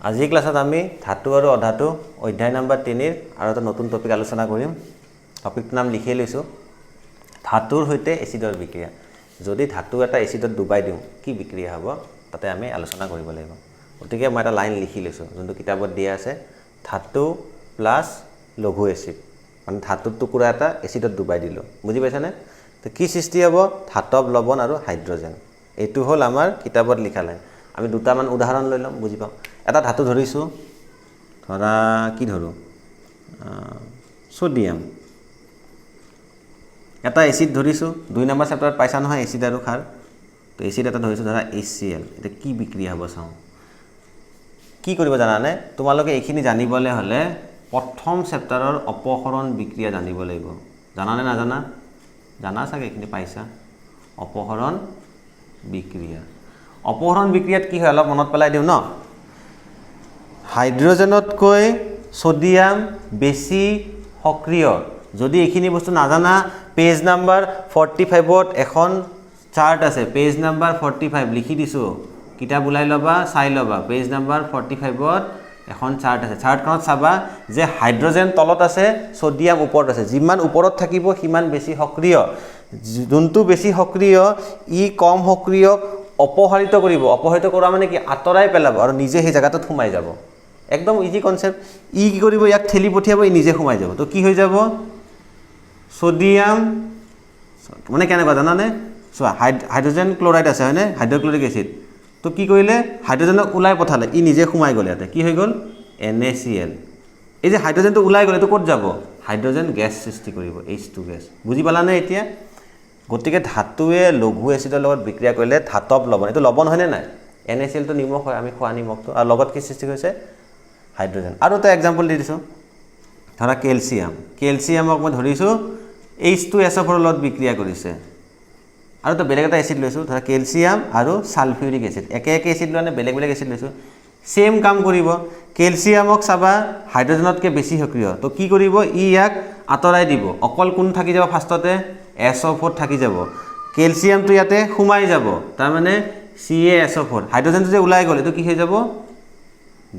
আজিৰ ক্লাছত আমি ধাতু আৰু অধাতু অধ্যায় নাম্বাৰ 3ৰ আৰু এটা নতুন টপিক আলোচনা কৰিম। টপিকটোৰ নাম লিখিয়ে লৈছোঁ, ধাতুৰ সৈতে এচিডৰ বিক্ৰিয়া। যদি ধাতু এটা এচিডত ডুবাই দিওঁ, কি বিক্ৰিয়া হ'ব, তাতে আমি আলোচনা কৰিব লাগিব। গতিকে মই এটা লাইন লিখি লৈছোঁ, যোনটো কিতাপত দিয়া আছে, ধাতু প্লাছ লঘু এচিড, মানে ধাতুৰ টুকুৰা এটা এচিডত ডুবাই দিলোঁ, বুজি পাইছানে? তো কি সৃষ্টি হ'ব? ধাতৱ লৱণ আৰু হাইড্ৰজেন। এইটো হ'ল আমাৰ কিতাপত লিখা লাইন। আমি দুটামান উদাহৰণ লৈ ল'ম, বুজি পাওঁ। এটা ধাতু ধৰিছোঁ, ধৰা কি ধৰোঁ, ছ'ডিয়াম। এটা এচিড ধৰিছোঁ, 2 নম্বৰ চেপ্টাৰত পাইছা নহয় এচিড আৰু ক্ষাৰ। তো এচিড এটা ধৰিছোঁ, ধৰা HCl। এতিয়া কি বিক্ৰিয়া হ'ব চাওঁ। কি কৰিব জানানে তোমালোকে? এইখিনি জানিবলৈ হ'লে প্ৰথম চেপ্টাৰৰ অপসৰণ বিক্ৰিয়া জানিব লাগিব। জানানে নাজানা? জানা চাগে, এইখিনি পাইছা। অপসৰণ বিক্ৰিয়া, অপসৰণ বিক্ৰিয়াত কি হয় অলপ মনত পেলাই দিওঁ ন। হাইড্ৰজেনতকৈ ছ'ডিয়াম বেছি সক্ৰিয়। যদি এইখিনি বস্তু নাজানা, পেজ নাম্বাৰ 45ত এখন চাৰ্ট আছে। পেজ নাম্বাৰ 45 লিখি দিছোঁ, কিতাপ ওলাই ল'বা, চাই ল'বা। পেজ নাম্বাৰ 45ত এখন চাৰ্ট আছে। চাৰ্টখনত চাবা যে হাইড্ৰজেন তলত আছে, ছ'ডিয়াম ওপৰত আছে। যিমান ওপৰত থাকিব সিমান বেছি সক্ৰিয়। যোনটো বেছি সক্ৰিয়, ই কম সক্ৰিয়ক অপসাৰিত কৰিব। অপসাৰিত কৰা মানে কি? আঁতৰাই পেলাব আৰু নিজে সেই জেগাটোত সোমাই যাব। একদম ইজি কনচেপ্ট। ই কি কৰিব? ইয়াক ঠেলি পঠিয়াব, ই নিজে সোমাই যাব। তো কি হৈ যাব? ছ'ডিয়াম মানে কেনেকুৱা জানানে? চোৱা, হাইড্ৰজেন ক্লৰাইড আছে, হয়নে? Hydrochloric acid. তো কি কৰিলে? হাইড্ৰজেনক ওলাই পঠালে, ই নিজে সোমাই গ'ল। ইয়াতে কি হৈ গ'ল? NaCl। এই যে হাইড্ৰজেনটো ওলাই গ'ল, এইটো ক'ত যাব? হাইড্ৰজেন গেছ সৃষ্টি কৰিব, H2 gas. বুজি পালানে এতিয়া? গতিকে ধাতুৱে লঘু এচিডৰ লগত বিক্ৰিয়া কৰিলে ধাতৱ লৱণ, এইটো লৱণ হয়নে নাই? NaClটো নিমখ হয়, আমি খোৱা নিমখটো। আৰু লগত কি সৃষ্টি হৈছে? হাইড্ৰজেন। আৰু এটা এক্সাম্পল দি দিছোঁ, ধৰা কেলছিয়াম। কেলছিয়ামক মই ধৰিছোঁ H2SO4ৰ লগত বিক্ৰিয়া কৰিছে। আৰু এটা বেলেগ এটা এচিড লৈছোঁ, ধৰা কেলছিয়াম আৰু ছালফিউৰিক এচিড। একে একে এচিড লোৱা নে, বেলেগ বেলেগ এচিড লৈছোঁ, ছেইম কাম কৰিব। কেলছিয়ামক চাবা, হাইড্ৰজেনতকৈ বেছি সক্ৰিয়। তো কি কৰিব? ই ইয়াক আঁতৰাই দিব। অকল কোন থাকি যাব? ফাৰ্ষ্টতে SO4 থাকি যাব। কেলছিয়ামটো ইয়াতে সোমাই যাব, তাৰমানে CaSO4। হাইড্ৰজেনটো যে ওলাই গ'ল, এইটো কি হৈ যাব?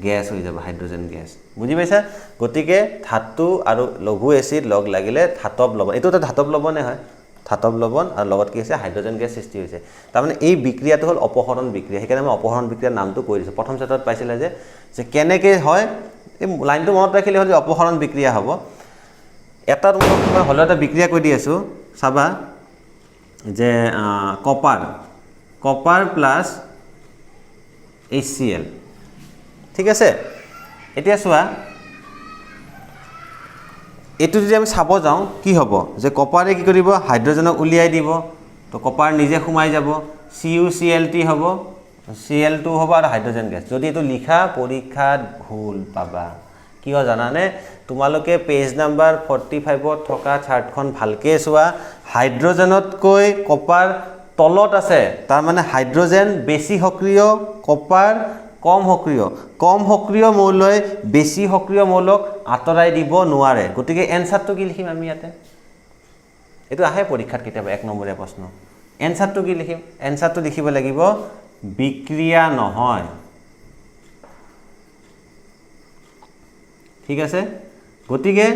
গেছ হৈ যাব, হাইড্ৰজেন গেছ। বুজি পাইছা? গতিকে ধাতু আৰু লঘু এচিড লগ লাগিলে ধাতৱ লৱণ, এইটো এটা ধাতৱ লৱণে হয়, ধাতৱ লৱণ আৰু লগত কি হৈছে? হাইড্ৰজেন গেছ সৃষ্টি হৈছে। তাৰমানে এই বিক্ৰিয়াটো হ'ল অপসৰণ বিক্ৰিয়া। সেইকাৰণে মই অপসৰণ বিক্ৰিয়াৰ নামটো কৈ দিছোঁ। প্ৰথম চেপ্টাৰত পাইছিলে যে কেনেকৈ হয়, এই লাইনটো মনত ৰাখিলে হ'ল যে অপসৰণ বিক্ৰিয়া হ'ব। এটা তোমালোক মই হ'লেও এটা বিক্ৰিয়া কৈ দি আছোঁ, চাবা যে কপাৰ প্লাছ HCl, ঠিক আছে? এতিয়া চোৱা, এইটো যদি আমি চাব যাওঁ কি হ'ব যে কপাৰে কি কৰিব? হাইড্ৰজেনক উলিয়াই দিব। তো কপাৰ নিজে সোমাই যাব, CuCl2 হ'ব, Cl2 হ'ব আৰু হাইড্ৰজেন গেছ। যদি এইটো লিখা, পৰীক্ষাত ভুল পাবা। কিয় জানানে? তোমালোকে পেজ নাম্বাৰ 45ত থকা চাৰ্টখন ভালকৈ চোৱা। হাইড্ৰজেনতকৈ কপাৰ তলত আছে, তাৰমানে হাইড্ৰজেন বেছি সক্ৰিয়, কপাৰ কম সক্ৰিয়। কম সক্ৰিয় মৌলই বেছি সক্ৰিয় মৌলক আঁতৰাই দিব নোৱাৰে। গতিকে এনচাৰটো কি লিখিম আমি ইয়াতে? এইটো আহে পৰীক্ষাত কেতিয়াবা 1 নম্বৰীয়া প্ৰশ্ন। এনচাৰটো কি লিখিম? এনচাৰটো লিখিব লাগিব বিক্ৰিয়া নহয়। ঠিক আছে? গতিকে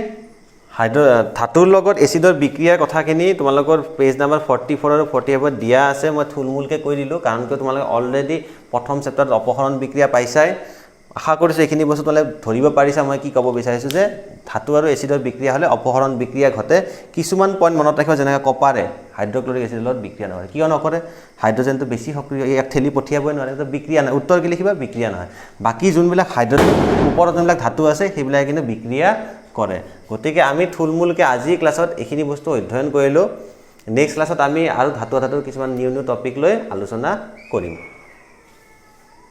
ধাতুৰ লগত এচিডৰ বিক্ৰিয়াৰ কথাখিনি তোমালোকৰ পেজ নাম্বাৰ 44 আৰু 45ত দিয়া আছে। মই থুলমূলকৈ কৈ দিলোঁ, কাৰণ কিয় তোমালোকে অলৰেডি প্ৰথম চেপ্টাৰত অপসৰণ বিক্ৰিয়া পাইছাই। আশা কৰিছোঁ এইখিনি বস্তু তোমালোকে ধৰিব পাৰিছা মই কি ক'ব বিচাৰিছোঁ, যে ধাতু আৰু এচিডৰ বিক্ৰিয়া হ'লে অপসৰণ বিক্ৰিয়া ঘটে। কিছুমান পইণ্ট মনত ৰাখিব, যেনেকৈ কপাৰে হাইড্ৰক্লৰিক এচিডৰ লগত বিক্ৰিয়া নকৰে। কিয় নকৰে? হাইড্ৰজেনটো বেছি সক্ৰিয়, ইয়াক ঠেলি পঠিয়াবই নোৱাৰে, তো বিক্ৰিয়া নহয়। উত্তৰ কি লিখিবা? বিক্ৰিয়া নহয়। বাকী যোনবিলাক হাইড্ৰজেন ওপৰত যোনবিলাক ধাতু আছে, সেইবিলাকে কিন্তু বিক্ৰিয়া কৰে। গতিকে আমি থুলমূলকৈ আজিৰ ক্লাছত এইখিনি বস্তু অধ্যয়ন কৰিলোঁ। নেক্সট ক্লাছত আমি আৰু ধাতু ধাতুৰ কিছুমান নিউ নিউ টপিক লৈ আলোচনা কৰিম।